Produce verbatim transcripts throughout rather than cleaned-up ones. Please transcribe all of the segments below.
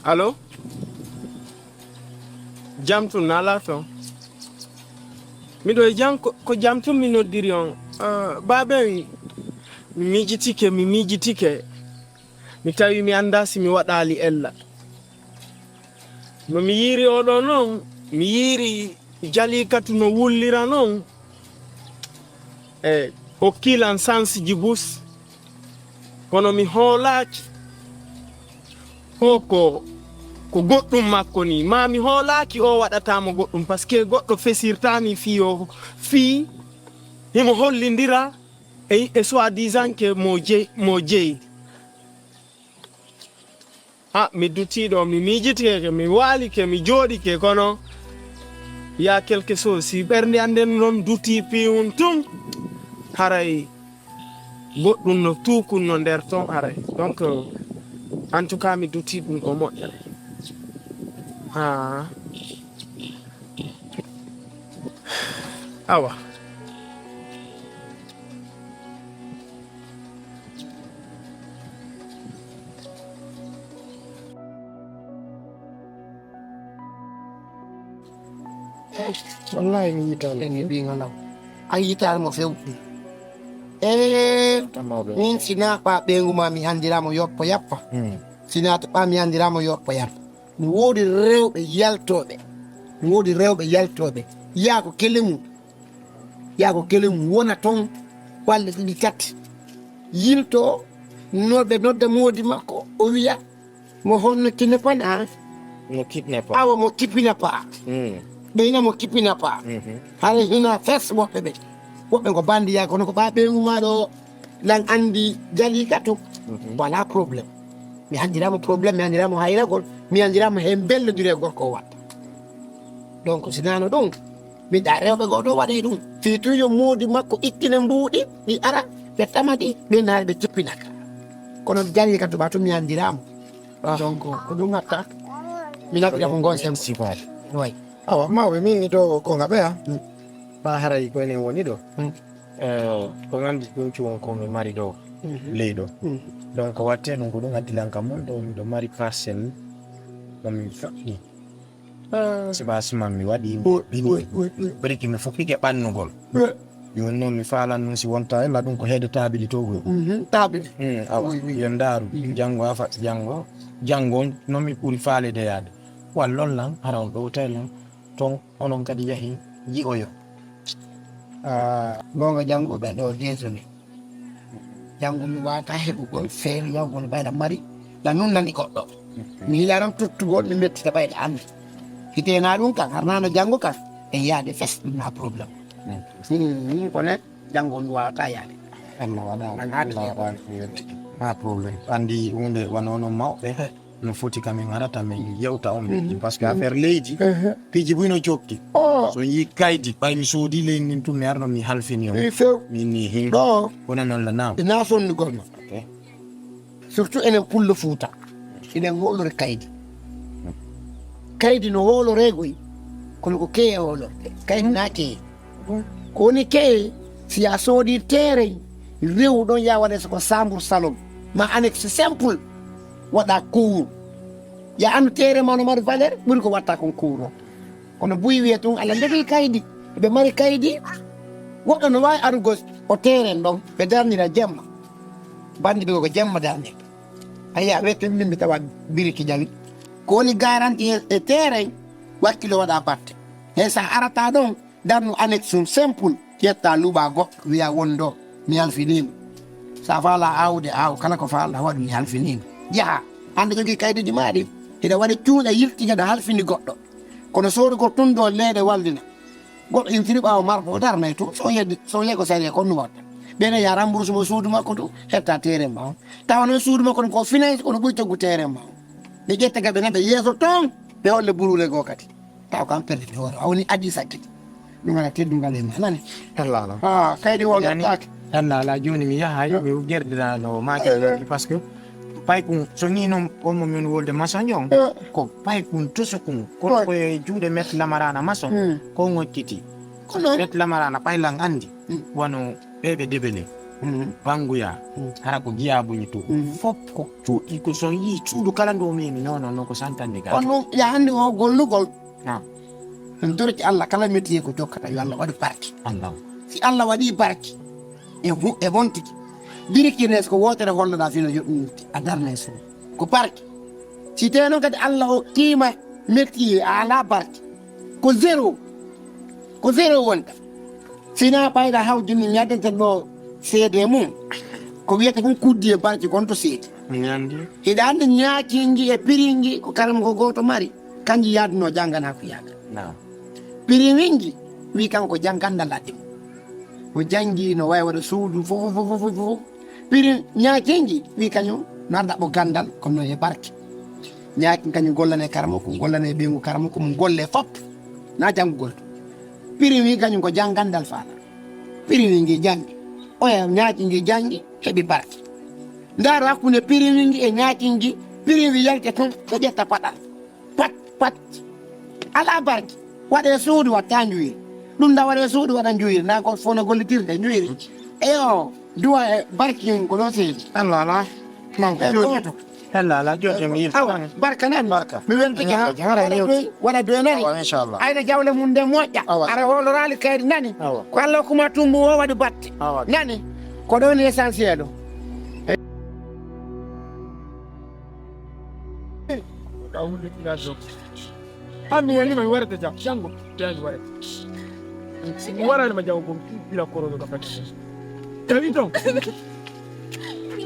Allo? Jam tun, alaa ton? Miɗo e jam, ko, ko jam tun mi noddiri on. Ah, baaben, mi miijitike, mi miijitike. Mi tawi mi anndaa si mi waɗaali ella. No mi yiiri oɗo non, mi yiiri Jalikatu no wullira non. E okkilan sansi jibus. Kono mi hoolaaki. Ko, ko, ko goɗɗum makko ni. Ma mi hoolaaki o waɗata mo goɗɗum. Parce que goɗɗo fesirtaani fii o, fii himo hollindira e, e soi-disant que mo jeyi, mo jeyi. Ah, mi dutiiɗo, mi miijitike, mi waalike, mi jooɗike, kono ya quelque chose, si ɓernde an nden non dutii piiwun tun, haray goɗɗum no tuukunno nder ton, haray. Donc, en tout cas, mi dutii ɗum ko moƴƴa. Ah. Awa. Wallahi mi yiitaali. En heɓi ngalam. A yiitaali mo few. Ee, min si naa ɓaa ɓeyngu ma mi anndiraa mo yoppo yappa. Hmm. Si naa to ɓaa mi anndiraa mo yoppo yappa. Mi woodi rewɓe yaltooɓe. Mi woodi rewɓe yaltooɓe. Yaa ko kele mum. Yaa ko kele mum wona toon balɗe ɗiɗi tati. Yiltoo, no ɓe nodda moodi makko, o wiya, mo honno kidnappan an? Mo kidnappa. Awa mo kipinapa. Hmm. Ɓeyna mo kipinapa. Mhm. Hara hina fes woɓɓe ɓe. Woɓɓe ko bandi yaa kono ko ɓaa ɓeyngu maa ɗo lan anndi Jalikatu. Mhm. Voilà problème. Mi anndiraama problème, mi anndiraama hayragol, mi anndiraama he mbellondire gorko o watta. Donc, si naano ɗum, mi ɗa rewɓe goo ɗo waɗay ɗum. Fii tun yo moodi makko ittine mbuuɗi, ɗi ara, ɓe tama ɗi, ɓe naari ɓe cippinaka. Kono Jalikatu ba tun mi anndiraama. Ah. Donc, ko ɗum hatta. Mi naɓira ko ngon sem. Sifaade. Way. Awa, mawɓe min ni to ko ngaɓe, ah. Mm. Ba haray ko enen woni ɗo. Mm. Eh, ko nganndi ɗum cuwon ko mi mari ɗo. Mhm. Ley ɗo. Mm. Donc, watte ɗum ko ɗum addi lan kam mon ɗo, miɗo mari parcelle ɗo min fuɗɗi. Ah. Siba siman mi waɗi, oui, bini, oui, oui, oui. Briki mi fuɗɗike ɓannugol. Oui. Jooni noon mi faalan noon si wonta ella ɗum ko heede taabili to gol. Mhm, taabili. Hmm, awa. Oui, oui. Yo ndaaru. Mhm. Janngo afa, janngo. Janngo no mi ɓuri faaleede yaade. Wallon lan, hara on ɗowtay lan. Ton onon kadi yahi ji'oyo. Ah, goonga jannguɓe ɗo, désolé. Janngo mi waawata heɓugol feere, janngo mi ɓayla mari, la nun nani goɗɗo. Mi hila tan tottugol, mi mettita ɓayla anndi. Hite na ɗum kan, har nano janngo kan, en yaade fes, ɗum na problème. Hmm, ko ne, janngo mi waawata yaade. Allah waɗa, Allah waɗa, na problème. Anndi huunde wano no mawɓe. No foti kam en arata men yewta on, mhm, parce que affaire leydi, ehe, piiji buy no jokki. Oh. So yii kaydi, ɓay mi soodi leydi ndin tun, mi arno mi halfini on. Min ni hin. Ɗo. Wona noon la naam. Ina sonnugol ma. Ok. Surtout enen Pullo Fuuta. Inen hoolore kaydi. Kaydi no hooloreegoy, kono ko keye hoolorde. Kaydi na keye. Ko woni keye, si a soodi terrain, rewu ɗon ya waɗe so ko chambre salon, ma annexe simple, waɗa cour. Ya andu terrain ma no mari valeur, ɓuri ko watta kon cour o. Kono buy wiye tun, ala jogii kaydi, ɓe mari kaydi, woɗɗo no waawi arugol o terrain ɗon, ɓe darnira jemma. Bandi ɓe ko jemma darnir. Ayya, wetin min mi tawa biriki jawi. Ko woni garanti e, e terrain, wakkilo waɗa batte. He sa arata ɗon, darnu annexe simple, ƴetta luuɓa goɗɗo, wiya won ɗo, mi halfiniima. Sa faala aawde, aaw, kala ko faalɗa waɗu, mi halfiniima. Yaha, hande jogii kayduuji ma ɗi, hiɗa waɗi cuuɗa yilti, hiɗa halfini goɗɗo. Kono soodugol tun ɗo leeɗe wallina. Goɗɗo intiri ɓaawo marko, o darnay tun, so yeddi, so yego sariya, kon no watta. Ɓen ya rembourse mo suudu makko tun, hetta terrain ma on. Tawa non suudu makko ko finance, kono ɓuri toggu terrain ma on. Ɓe ƴetta gaɓe nan ɓe yeeso ton, ɓe holle buruule goo kadi. Taw kam perditi hoore, a woni adii sakkiti. Ɗum wona teddungal e ma, nani? Hellala. Ah, kaydi won Yani, taaki. Hellala, jooni mi yahay, mi gerdiraano maaki, eh, eh, parce que paykun, so ni noon on mo min wolde maçon on, eh, ko paykun tosukun, ko, ouais, ko e juuɗe Maître Lamarana maçon, hmm, ko ngocciti. Ko noon. Maître Lamarana paylan anndi, hmm, wano ɓe ɓe debele. Mhm. Banguya. Mhm. Hara ko jiya buñi to. Mhm. Fop ko cuuɗi ko so yi cuuɗu kala ndo memi non non ko santande ga. On non ya hande o gollugol. Na. En torki Allah kala métier ko jokkata yo Allah waɗu barke. Allah. Si Allah waɗi barke e hu-, e wontiki. Birikines ko wotere holloɗa fino yoɗɗinirde a darna e suudu. Ko barke. Si tawi noon kadi Allah o kiima métier a ala barke. Ko zéro. Ko zéro wonta. Sina ɓayɗa hawjini mi addanten ɗo seede mum. Ko wiyata kon kuddi e barke gonto seede. Mi andi. Hiɗa andi ñaakingi e piringi ko karam ko gooto mari. Kanji yaaduno jangana ko yaaka. Naam. Piriwingi wi kanko jang gandal ladde mum. O jangi no wawi waɗa suudu fof, fof, fof, fof, fof. Piri ñaakingi wi kañum no arda ɓo gandal kono e barke. Ñaakin kañum gollane kara makko, gollane ɓeyngu kara makko, mum golle fop. Na janngugol. Piriwi kañum ko janngandal faala. Piriwi ngi janngi. Oya ñaaki ngi janngi, heɓi barke. Ndaaru hakkunde piriwi ngi e ñaaki ngi, piriwi yalta toon, ɓe ƴetta paɗal. Pat, pat. Alaa barke. Waɗee suudu watta njuyri. Ɗum da waɗee suudu waɗa njuyri. Na ko fof no gollitirde njuyri. Eyo. Duwa e barki en ko ɗo seedi. Allah ala. Manko. E jooɗi. Gooto. Allah ala jooɗi mi yilta. Awa, barka nani. Barka. Mi welti ka. Jara waɗa doy, waɗa doy nani. Awa, inchallah. Ayna jawle mum nde moƴƴa. Awa. Ara holorali kaydi nani. Awa. Ko Allah kuma tumbu o waɗi batte. Awa. Nani. Ko ɗon essentiel o. Ka hunde ina jokki. An mi welima mi warete jam. Janngo. Tani warete. Si mi warani ma janngo gom bila korono ka fati. Tawi ton.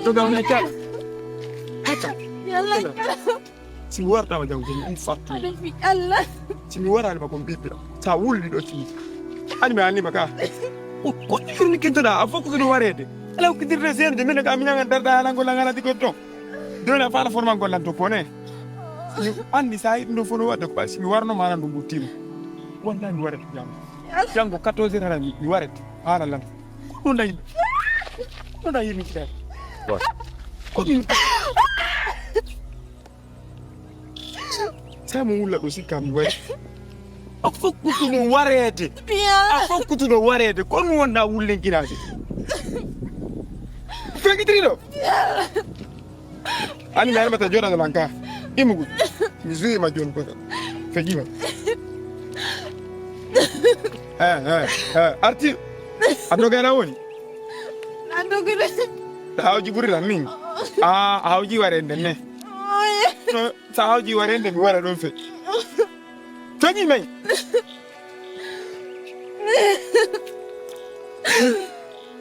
To ga wona kala. Hata. Yalla. Si mi warata ma janngo gom ɗum fattu. Aɗa fi Allah. Si mi warani ma gom bibira. Sa wulli ɗo si. Ani mi anima ka. Ko ko ni kintoda a fof ko no warede. Ala ko kidirde sen de min ka mi nanga darda ala ngol ngala digo ton. Dole a faala forma ngol lan to pone. Mi anndi so a yiɗi ɗum ɗo fof no waɗde ko ɓay si mi warno maana ɗum ɓuttiima. Wonta mi warete janngo. Janngo quatorze heures hara mi mi warete. Haala lan. Ko ɗum ɗayi. Ko ɗum ɗayi mi kiɗa. Ko ɗum. Sai mo wulla ɗo sikka mi wari. A fokkutuno wareede. A fokkutuno wareede. Ko ɗum wonɗa wullinkinaade. Fegitiri ɗo. Ani mi armata joɗano lan ka. Imugu. Mi zuwi ma joni ko. Fejima. Eh, eh, eh. Arti. A dogana woni. A dogana. Hawji buri lan min. Ah, hawji ware ndenne. Sa hawji ware nde mi wara ɗon fe. Feji mai.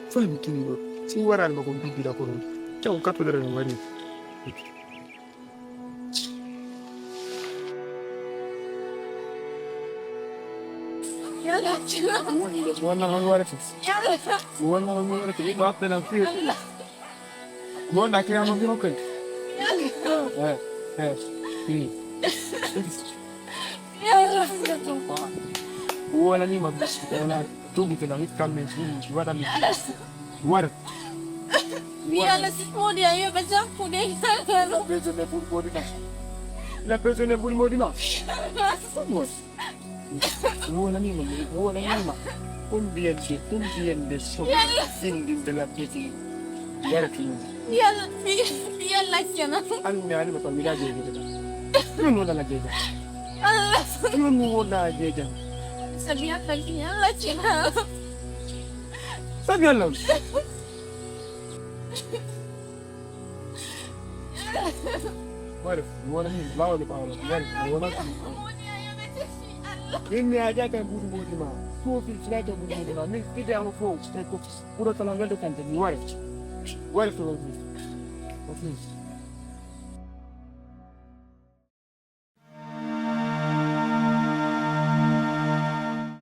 Fami tini ɗo. Si warani ma ko bibila ko ɗum. Taw katto dere no wari. Wonna on warata. Wonna on warata. Ɓaɓɓe nan fiye. Wonna kiyama biro kay. Eh, eh. Wonanima. Wona tugu kena hikkamme. Waɗami. Wara. Mi ala si moodi a yoɓa jakkude. La personne pour moodi ma. La personne pour moodi ma. Wonanima, wonanima. Combien de, combien de choses. Sindi de la petite. Wara ki. Yalla mi yalla kena. An mi ani ba mi la jeje. Nun wona la jeje. Allah. Nun wona jeje. Sabi yalla kena. Sabi yalla. Wari, wari, lawa de paolo. Wari, wari. Min mi aja kan budu modi ma. Ko fi sila kan budu modi ma. Min kide amo fo. Ko kuro tala ngel de kan de wari. Wari to.